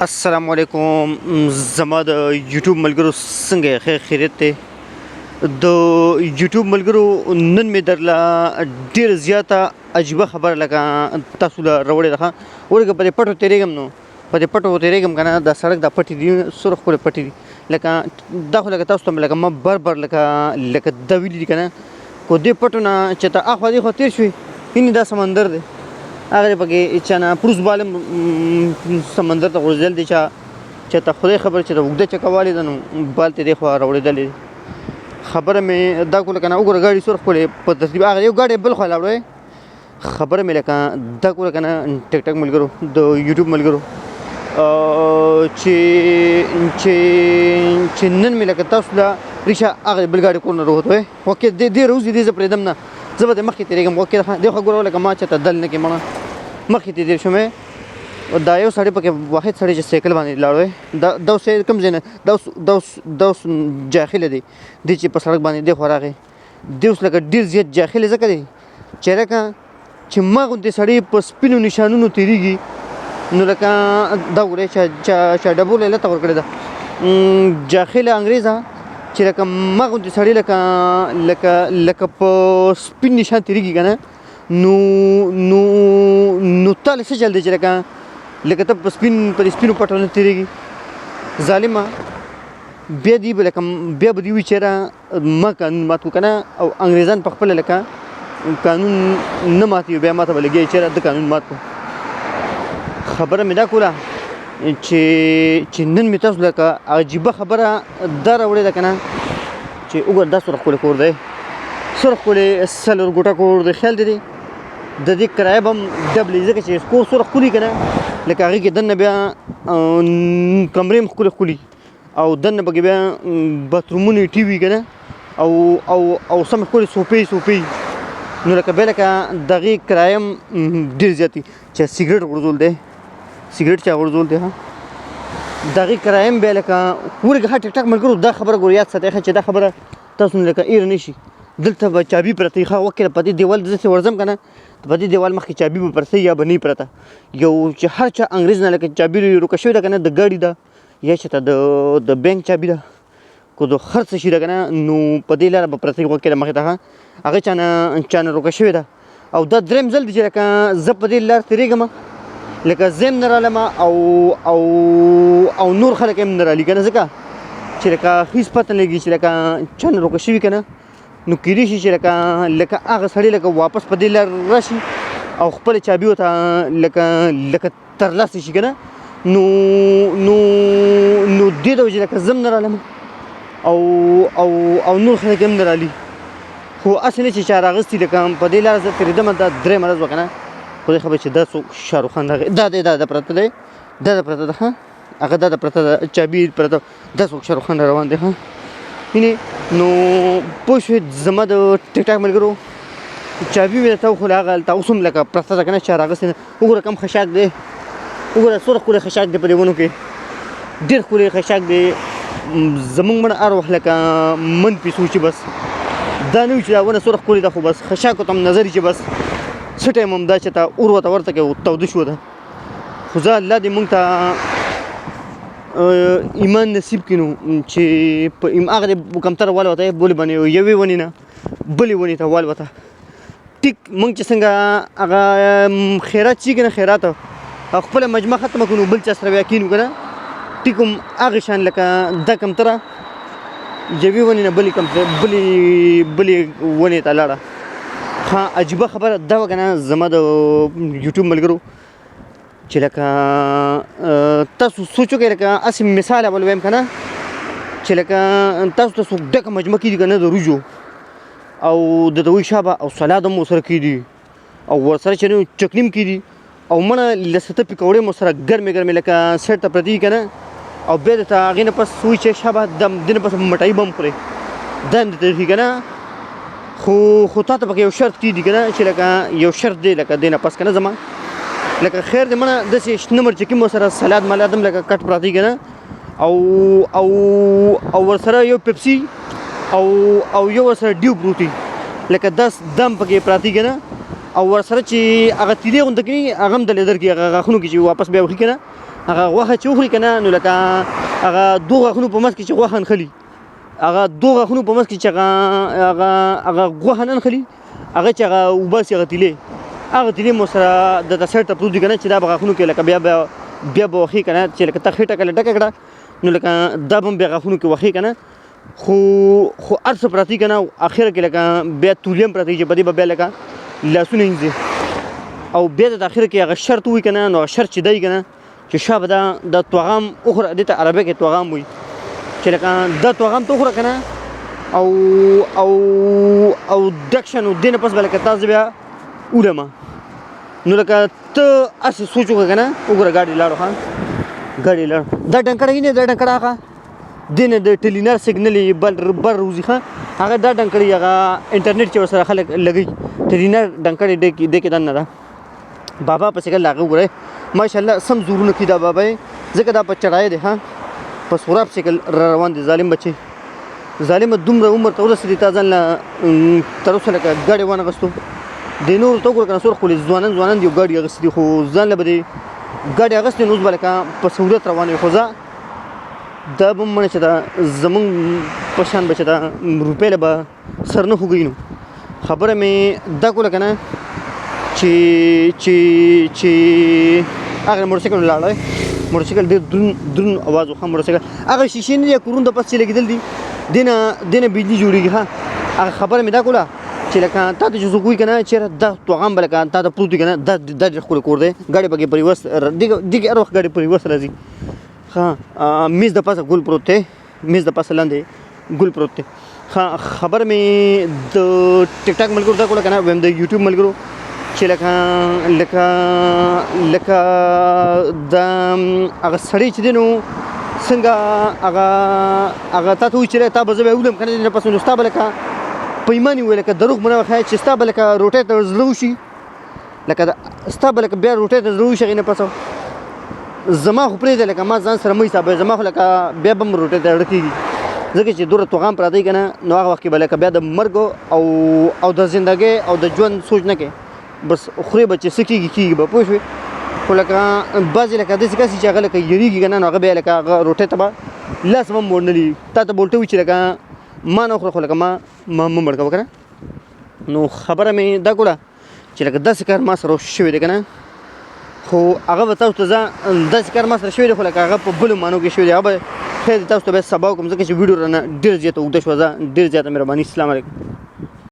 السلام علیکم زما د یوټیوب ملګرو، څنګه خیر خیریت دی؟ د یوټیوب ملګرو، نن مې درله ډېر زیاته عجیبه خبره لکه تاسو له راوړې ده. ورګه په دې پټو تېرېږم، نو په دې پټو تېرېږم که نه، دا سړک دا پټې دي، سره ښکلې پټې دي. لکه دا خو لکه تاسو ته لکه ما بر بر لکه دا ویلي دي که نه، کو دې پټو نه چې ته اخوا دې خوا تېر شوې، هینې دا سمندر دی، هغه پکې چا نه پروس بالم سمندر ته غورځېدل دی. چا چې ته خدای خبر چې د اوږده چکوالې ده، نو بال ته دې خوا راوړېدلې. خبره مې دا کوله که نه، وګوره ګاډي څومره ښکلې په ترتیب، هغه یو ګاډی بل خوا لاړی. خبره مې لکه دا کوله که نه، ټیک ټاک ملګرو، د یوټیوب ملګرو، چې چې چې نن مې لکه تاسو له ریشه هغه بل ګاډي کور نه راووتو. وکې دې دې روزي دې، زه پرېږدم نه، زه به د مخکې تېرېږم. وکې دې خو ګوره لکه ما چې ته دل نه کې مړه مخکې تېر شوم. دا یو سړی پکې واحد سړی چې سایکل باندې لاړ وي، دا دا اوس کوم ځای نه، دا اوس دا اوس دا اوس جاخله دی. دی چې په سړک باندې دی خو راغی، دی اوس لکه ډېر زیات جاخله ځکه دی چې لکه چې ما غوندې سړی په سپینو نشانونو تېرېږي، نو لکه دا وګورئ چا ډبوله یې لته ورکړې ده. جاخله انګرېزه چې لکه ما غوندې سړی لکه لکه لکه په سپین نشان تېرېږي که نه، نو نو نو تا له څه چل دی چې لکه لکه ته په سپین په دې سپینو پټو نه تېرېږي ظالمه؟ بیا دی به لکه بیا به دی وي چېرې ما قانون مات کو که نه، او انګریزان په خپله لکه قانون نه ماتوي، بیا ماته به لګیا چېرې د قانون مات کو. خبره مې دا کوله چې چې نن مې تاسو لکه عجیبه خبره دا راوړې ده که نه، چې وګوره دا څومره ښکلی کور دی، څومره ښکلی څلور ګوټه کور دی. خیال دې دی د دې کرایه به هم ډبلې، ځکه چې کور څومره ښکلي که نه، لکه هغې کې دننه بیا کمرې هم ښکلې ښکلي، او دننه پکې بیا باترومونه، ټي وي که نه، او او او سم ښکلې سوپې سوپې، نو لکه بیا لکه دغې کرایه هم ډېر زیات وي. چې سګرټ غورځول دی، سګرټ چا غورځول دی، ها دغې کرایه هم بیا لکه ورګه. ښه ټیک ټاک ملګرو، دا خبره ګوره یاد ساتئ ښه، چې دا خبره تاسو نه لکه هېره نه شي. دلته به چابي پرته وي. ښه وکړه په دې دیوال داسې ورځم که نه، په دې دیوال مخکې چابي به پرته یا به نه پرته. یو چې هر چا انګرېز نه لکه چابي روکه شوې ده که نه، د ګاډي ده یا چې ته د بانک چابي ده کو د هر څه شي ده که نه، نو په دې لاره به پرته وي. وکړه مخې ته هغه چا نه چا نه روکه شوې ده. او دا دریم ځل دی چې لکه زه په دې لار تېرېږم، لکه زه هم نه رالم او او او نور خلک هم نه رالي که نه، ځکه چې لکه هیڅ پته نه لګي چې لکه چا نه روکه شوي که نه. نو کېدای شي چې لکه لکه هغه سړی لکه واپس په دې لار راشي او خپله چابي ورته لکه لکه ترلاسه شي که نه. نو نو نو دې د وجې لکه زه هم نه رالم او او او نور خلک هم نه رالي. خو هسې نه چې چا راغستي، لکه په دې لاره زه تېرېدم، دا درېیمه ورځ وه که نه. خدای خبر چې دا څوک شاهرخ خان راغی. دا دی، دا د پرته دی، دا د پرته ده، ښه هغه دا د پرته ده، چابي پرته، دا څوک شاهرخ خان را روان دی. ښه هینې نو پوه شوې زما د ټیک ټاک ملګرو، چابي مې درته وښوله، هغه هلته اوس هم لکه پرته ده که نه، چا راغستې نه. وګوره کم خشاک دی، وګوره څومره ښکلی خشاک دی، په دې ونو کې ډېر ښکلی خشاک دی. زمونږ مړه هر وخت لکه من پې سوچي، بس دا نه وي چې دا ونه څومره ښکلې ده، خو بس خشاکو ته هم نظر چې بس څه ټایم هم دا چې ته اور ورته ورته کې تاوده شو ده. خو ځه الله دې مونږ ته ایمان نصیب کړي، نو چې په هغه دې کمتره والوته، بلې باندې یوې ونې نه بلې ونې ته والوته. ټیک مونږ چې څنګه هغه خیرات چې که نه، خیرات او خپله مجمع ختمه کړو، نو بل چا سره بیا کښېنو که نه، ټیک هم هغه شان لکه دا کمتره یوې ونې نه بلې کمتره بلې بلې ونې ته لاړه. ښه عجیبه خبره دا وه که نه زما د یوټیوب ملګرو، چې لکه تاسو سوچ وکړئ، لکه هسې مثال اول وایم که نه، چې لکه تاسو ته څوک ډکه مجمع کېږي که نه د وریجو او د دوی شابه او سلاد هم ورسره کېږي او ورسره چې نو چکني هم کېږي او مڼه لسته پکوړې مو سره ګرمې ګرمې لکه سیټ ته پرتې که نه، او بیا درته هغې نه پس وایي چې شابه د دې نه پس مټۍ به هم خورې، دا هم درته ښي که نه. خو خو تا ته پکې یو شرط کېږي که نه، چې لکه یو شرط دی لکه دې نه پس که نه زما لکه خیر دی مڼه داسې شنه مرچکي مو سره سلاد ملاد هم لکه کټ پراته که نه، او او او ورسره یو پیپسي او او یو ورسره ډیو پروت وي، لکه داس دم پکې پراته که نه، او ورسره چې هغه تیلې غوندې کوي هغه هم د لیدر کې هغه غاښونو کې چې واپس بیا وخي که نه، هغه غوښه چې وخوري که نه، نو لکه هغه دوه غاښونو په منځ کې چې غوښه نښلي، هغه دوه غاښونو په منځ کې چې هغه هغه هغه غوښه نه نښلي، هغه چې هغه وباسي، هغه تیلې، هغه تیلې مو سره د سیټ ته پروت دي که نه، چې دا به غاښونو کې لکه بیا به بیا به وښي که نه، چې لکه ته خېټه کله ډکه کړه، نو لکه دا به هم بیا غاښونو کې وښي که نه. خو خو هر څه پراته که نه، اخره کې لکه بیا تولې هم پراته چې په دې به بیا لکه لاسونه وینځي، او بیا د اخره کې هغه شرط وي که نه، نو هغه شرط چې دی که نه، چې شا به دا د توغام وخوره، دې ته عربی کې توغام وایي، چې لکه دا توغام ته وخوره که نه، او او او ډک شه، نو دې نه پس به لکه تا زه بیا ولمه. نو لکه ته هسې سوچ وکړه که نه. وګوره ګاډي لاړو، ښه ګاډي لاړو. دا ډنکړه وینې، دا ډنکړه هغه دې نه د ټلینر سیګنل یې بل بر روزي، ښه هغه دا ډنکړې، هغه انټرنیټ چې ورسره خلک لګوي، ټلینر ډنکړې دې کې دې کې دننه ده. بابا په سیکل هغه وګورئ، ماشاءالله سم زورونه کوي دا بابا یې، ځکه دا په چړای دی، ها په سوراب سیکل را روان دی. ظالم بچی، ظالمه دومره عمر ته ورسېدې، تا ځان له تر اوسه لکه ګاډی وانه غستو. د نورو ته وګوره که نه، څومره ښکلي ځوانان ځوانان دي او ګاډي اخیستي دي، خو ځان له به دې ګاډی اخیستی، نو اوس به لکه په سهولت روان وي. خو ځه، دا به هم منه چې دا زمونږ په شان به چې دا روپۍ له به سر نه خوږوي. نو خبره مې دا کوله که نه چې چې چې هغه موټرسایکل لاړی، موټرسایکل ډېر درون درون اواز وکړ. موټرسایکل هغه شیشې نه دي، کورونو ته پس چې لګېدل دي، دینه دینه بجلي جوړېږي. ښه هغه خبره مې دا کوله چې لکه تا ته چې څوک وایي که نه چېرې دا توغام به لکه تا ته پروت وي که نه، دا دا ډېر ښکلی کور دی، ګاډی پکې په ریوس دې کې هر وخت ګاډی په ریوس راځي. ښه میز د پاسه ګل پروت دی، میز د پاسه لاندې ګل پروت دی. ښه خبر مې د ټیک ټاک ملګرو دا کوله که نه، وایم د یوټیوب ملګرو چې لکه لکه لکه د هغه سړی چې دی، نو څنګه هغه هغه تا ته وایي چې تا به زه بیا ولم که نه، پس نو ستا به لکه په ایمان یې وویل، لکه دروغ به نه وښایې چې ستا به لکه روټۍ ته زړه وشي، لکه ستا به لکه بیا روټۍ ته زړه وشي. هغې نه پس زما خو پرېږده، لکه ما ځان سره مه حسابوې، زما خو لکه بیا به هم روټۍ ته زړه کېږي، ځکه چې دومره توغام پراته وي که نه، نو هغه وخت کې به لکه بیا د مرګ او او د زندګۍ او د ژوند سوچ نه کوې، بس خورې به چې څه کېږي کېږي به، پوه شوې؟ خو لکه بعضې لکه داسې کس چې هغه لکه یریږي که نه، نو هغه بیا لکه هغه روټۍ ته به لاس به هم ورنه لي، تا ته به ورته وایي چې لکه ما نه وخوره، خو لکه ما ما مه مړ کوه که نه. نو خبره مې دا کوله چې لکه داسې کار ما سره شوی دی که نه، خو هغه به تاسو ته ځه، داسې کار ما سره شوی دی، خو لکه هغه په بلو معنو کې شوی دی، هغه به خیر تاسو ته بیا سبا وکړم، ځکه چې ویډیو رانه ډېره زیاته اوږده شوه. ځه، ډېره زیاته مهرباني، السلام علیکم.